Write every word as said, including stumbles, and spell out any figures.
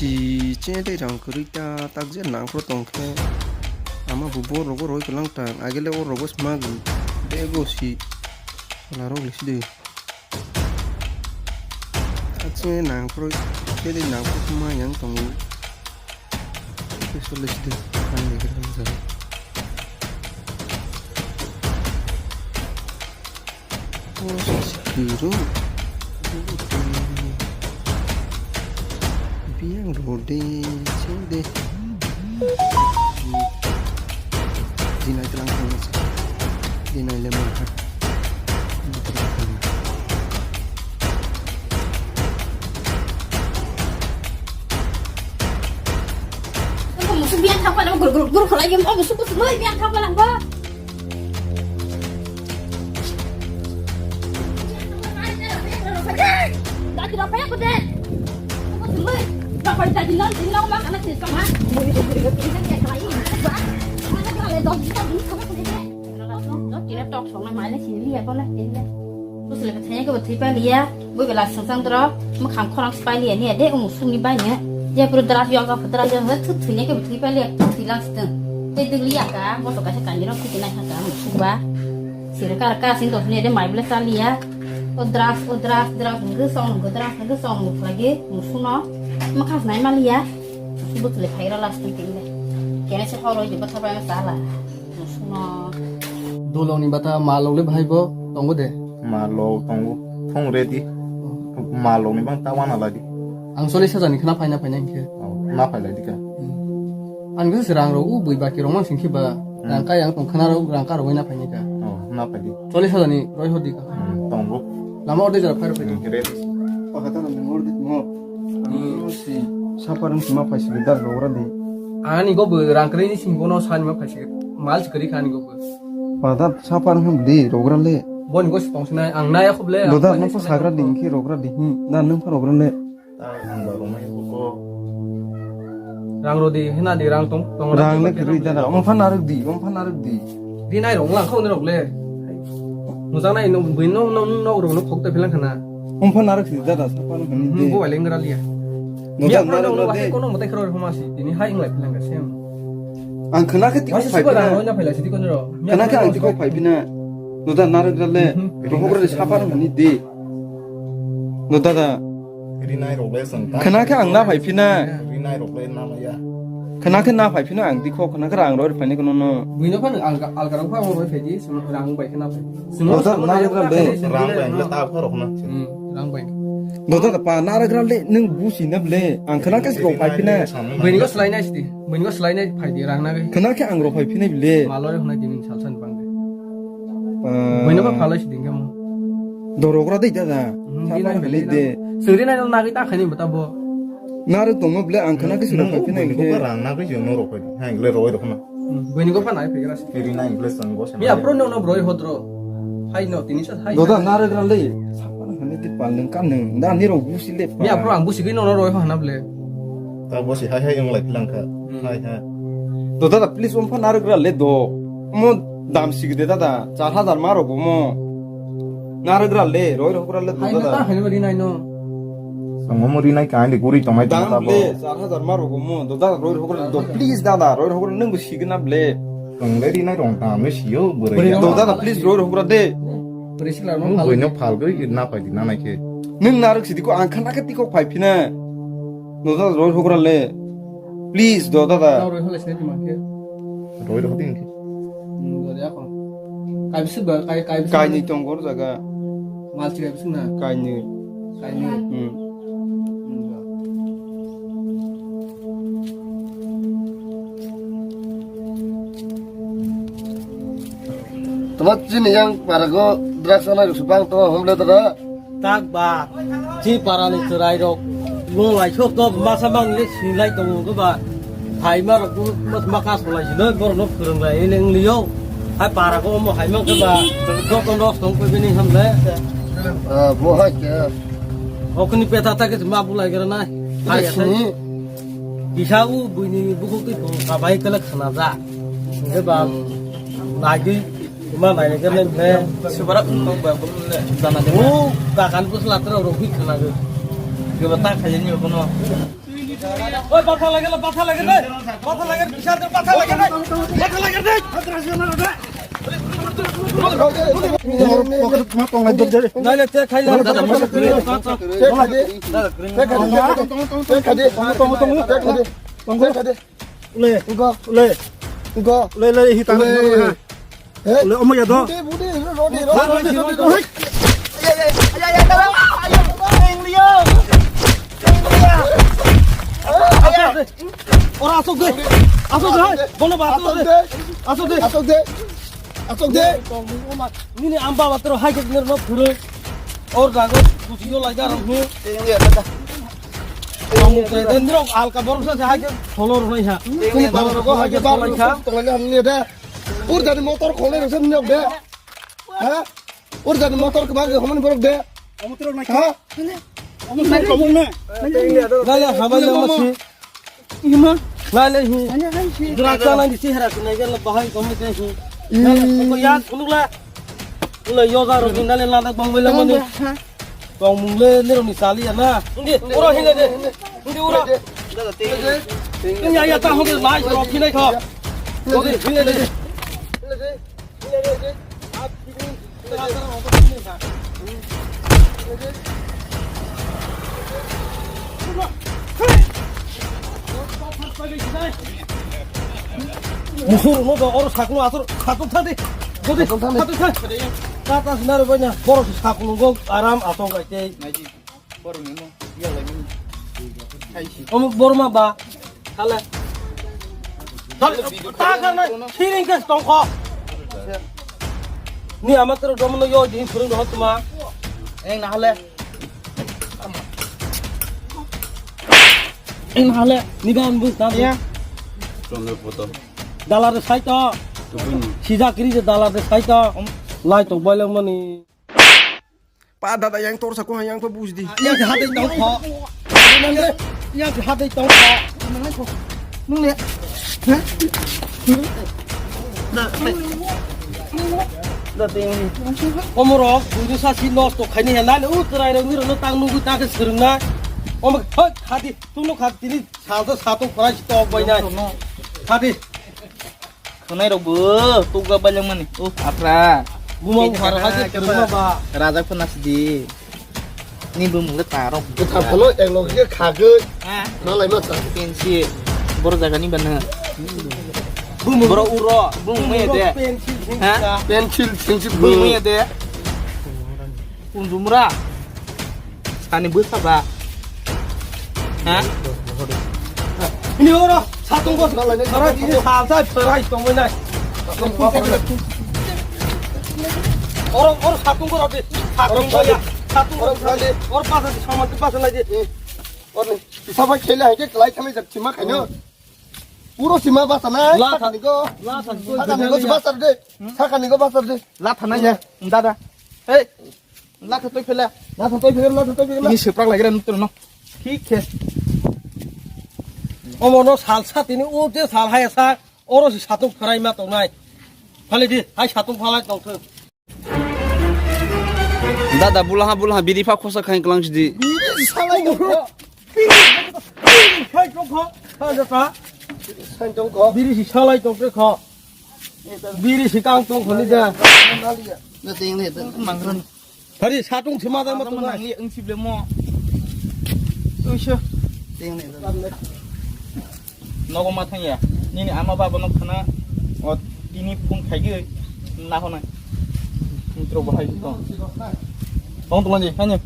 Di chini tei rang kwrwi ta tak je nang phuru tong khe. Ama bo bo rogo roi kwlang tang. Agele o rogo sma gwi. Bego si. Larok lisi de. Ache nangkro, kede nangkro kuma yang tongo. Kede sole side, ani kede sole. Oh, sikiro. Biang rode, sede. Dinai telang kong se. Dinai lemon hat. Musu biang thapa na gur gur gur kholai biang musu musu loi biang thapa lang ba. Bwswlai khe thainya khe bo thwi paliya, bui bela swngchang doro, mwkhang khorang swpai liya niya de, umu sungni bai niya. Jepro dras yong kha phutra jong khe thwi thwinya khe bo thwi paliya, thwi lang swtwng. Tei dwk liya ka, boto kaisa kainwi rok thwi nai kha ka, umu sungba. Siri kar ka sing dos niya de, mai bela cha liya. O dras, o dras, dras hwnkhe song nungkho, dras hwnkhe song nungkho khlai khe, umu sungno. Mwkhang snai ma liya, bwswlai phai ra last week de. Kene se horo je bwtha bai ma cha la. Dolongni bata malok le bahai bo tongo de. Malok tongo, thong ready. Malokni bang ta wana ladi. Ang cholish hajar ni khna phaina phaina hinkhe. Oh, na phai ladi ka. Hmm. Ang khe se rang rok u bui baki rok mang singkhe ba. Hmm. Rang kai ang tong khna rok rang ka rok na phaini ka. Oh, na phai di. Cholish hajar ni roi hodi ka. Hmm, tongo. Lama orde jara phai rok phai. Hmm, ready. Pakhatano ni orde mo. Ani si saparang sima phaisigi dar rogra di. Ani go bo rang kwrwi ni simi bono sani ma phaisigi mal si kwrwi kha ani go bo. Pada saparang ham di rogra le. Boni go si tong sinai ang naya khub le. Doda no sagra di ki rogra di. Hmm, na nung pha rogra le. Rang rodi hina di rang tong tong. Rang le kwrwi dana. Om pha naruk di, om pha naruk di. Di nai rong lang khau ne rok le. Mujang nai no bui no no no rok no phok ta philang khana. Om pha naruk si dada sa pa no khani de. Bo wai lengra liya. No da naruk no de. Kono motai khro homa si. Tini hai inglai philang ga sem. Ang khana khe tiko phai pina. Khana khe ang tiko phai pina. No da naruk le. Rohok re sa pa no khani de. No dada. Rinai rok le song ta. Khana khe ang na phai phina. Rinai rok le na maya. Khana khe na phai phina ang dikho khana khe rang roi phai ni kono no. Buino phano alga alga rok phano roi phai di, sum rang bai khana phai. Doda na rok le. Rang bai le ta pharo khana. Hmm, rang bai. Doda pa na rok le nung busi na ble. Ang khana khe roi phai phina. Buino slai nai sti. Buino slai nai phai di rang na gai. Khana khe ang roi phai phina ble. Malore khana di ning salsan bang. Buino ba phalai si ding kamo. Dorogra dei dada. Hmm, sabar dinai hali de. Suri nai nagwi ta khani bata bo. Naruk tongo ble ang khana khe sura phai nai khe. Rang nagwi jong no rok phai. Hai le roi rok na. Buino go phanai phai gra si. Iri nai ble sang go. Mi apro no no broi hodro. Hai no tini sa hai. Doda naruk ran le. Sabar hali de pal nang kan nang. Da ni rok busi le. Mi apro ang busi gwi no no roi hana ble. Ta bo si hai hai wng lai philang kha. Hmm. Hai hai. Do dada, please, om pha narwk ra le do. Omo dam sigi de dada, char hajar ma rogo mo. Narwk ra le, roi rok ra le do dada. Hai na ta hai ma ri nai no. Song mo ri nai ka ande guri tong mai ta bo. Dam le, char hajar ma rogo mo. Do dada, roi rok ra le do. Please dada, roi rok ra nung bo sigi na ble. Tong le ri nai rong ta me si yo bwrwi. Do dada, please, roi rok ra de. Bwrwi sila no. Bwrwi no phal gwi na pai di na nai khe. Nung narwk sidi ko ang khana khe tiko phai phina. Noda roi hogra le. Please do dada. Roi hogra le sini mangke. Roi roi hogra le. Hmm, do ya kon. Kai bisu ba, kai, kai bisu. Kai ni tong gor jaga. Mal chi kai bisu na. Kai ni. Kai ni. Hmm. Hmm, do. Tama chini yang parago drugs ana rusubang to homle dada. Tak ba, chi parani chwrairok no laisok tok masa mangni singlai tongo khe ba, phaima rok ma ka solai sino borokno phwrwnglai neng liyo. Hai para ko omo hai mang khe ba, joto nos tong khe bini hamle. Ah, bo hai khe. Okni petha ta khe ma bulai gra nai. Hai sini. Kisa u buini bukhuk twi phung kabai kele khna ja. Hingke ba naigwi ma naina khe le. Subara kok ba jana de. O kakan bus latra rok bi khna go. Keba ta khayani kono. Oi, batha lage, batha lage de. Batha lage, bisal de, batha lage de. Batha lage de. Nai, nai, te khai la. Te khai de. Te khai de. Te khai de. Te khai de. Te khai de. Ule. Ingo. Ule. Ingo. Ule, ule, hitan. Ule. Eh? Ule, omo ya do. Bude, bude, rode, rode, rode, rode. Ora asok de. Asok de, hai. Bono ba asok de. Asok de. Asok de. Asok de. Nini amba batro hai ke nirno phuru. Or dago kusiyo laga rokhu. Tengli ada ta. Tengli ada ta. Dendro alka borok sa hai ke solo roi ha. Tengli ada ta. Borok hai ke solo roi ha. Tengli hamni ada. Ur jani motor khole rok sem nyok de. Ha? Ur jani motor ke bagi hamni borok de. Motor na ha? Motor na. Daya hamai yang masih. Ima. Nale hi. Hanya hai si. Dura chala ni sihara kunai gel bahai komi te hi. Ko ya sunula. Ula yoga ro ni nale lada bang bela mani. Tong mung le nero ni sali ya na. Ngi ura hile de. Ngi ura. Ngi ya ya ta hong lai ro hile kho. Oke hile de. Musur no do oro sakno asur khatung thadi. Jodi khatung thadi. Khatung thadi. Ta ta sinaro banya borok sakno go aram atong kai tei. Borok ni mo ya lai ni. Omo borma ba. Hala. Hala, ta karna siring ke tongkho. Ni ama tero domono yo di phurung dohot tuma. Eng na hale. Eng na hale. Ni ba on bus na ya. Chonde poto. Dalar de saito. Tubun. Sija kiri de dalar de saito. Lai to boile mani. Pa dada yang torsa ko yang to bujdi. Yang si hadai tong kho. Yang si hadai tong kho. Nung le. Komoro, budu sa si nosto khaini ya nale u trai rok niro no tang nugui ta ke sirung na. Om hoi khadi, tunu khadi tini salsa sato khora si tok bai nai. Khadi. Khwnai rok bo tukga bailangmani. O apra. Buma bukhara haje khwrwngma ba. Raja phana sidi. Ni bumung le taro. Bwthar phano ek log khe khagwi. Ha? Nalai ma cha. Pensi. Boro jaga ni bana. Bumung. Boro uro. Bumung me de. Pensil. Ha? Pensil, pensil. Bumung me de. Kunjumra. Sani bwsa ba. Ha? Ini oro satung ko sara ini salsa berai tongmai nai. Oro, oro satung ko rodi. Satung ko ya. Satung ko rodi. Oro pasa di sama tu pasa lagi. Oro ni. Saba khela hai ke kelai kami jak sima khaino. Puro sima basa nai. La tha-, sakani ko. La tha-, sakani ko basa de. Sakani ko basa de. La thanai ya. Dada. Hey. Latha toi phela. Latha toi phela, latha toi phela. Ini seprak lagi ran tu no. Thik khe. Omo no salsa tini o je sal hai sa oro si satung pharai ma tongnai. Phale di, hai satung phalai tong thung. Dada bulaha bulaha biri pha khosa khain klang sidi. Biri salai tong kho. Biri salai tong kho. Biri salai tong kho. Biri si salai tong kho. Biri si kang tong khoni da. Na ting ni mangran. Hari satung thima da ma tuma. Ang sip le mo. Uiso. Ting ni. Nogo ma thang ya. Nini ama baba no khana. O tini phone khai ge. Na ho na. Mitro bahai to. Tong tong je. Hanya.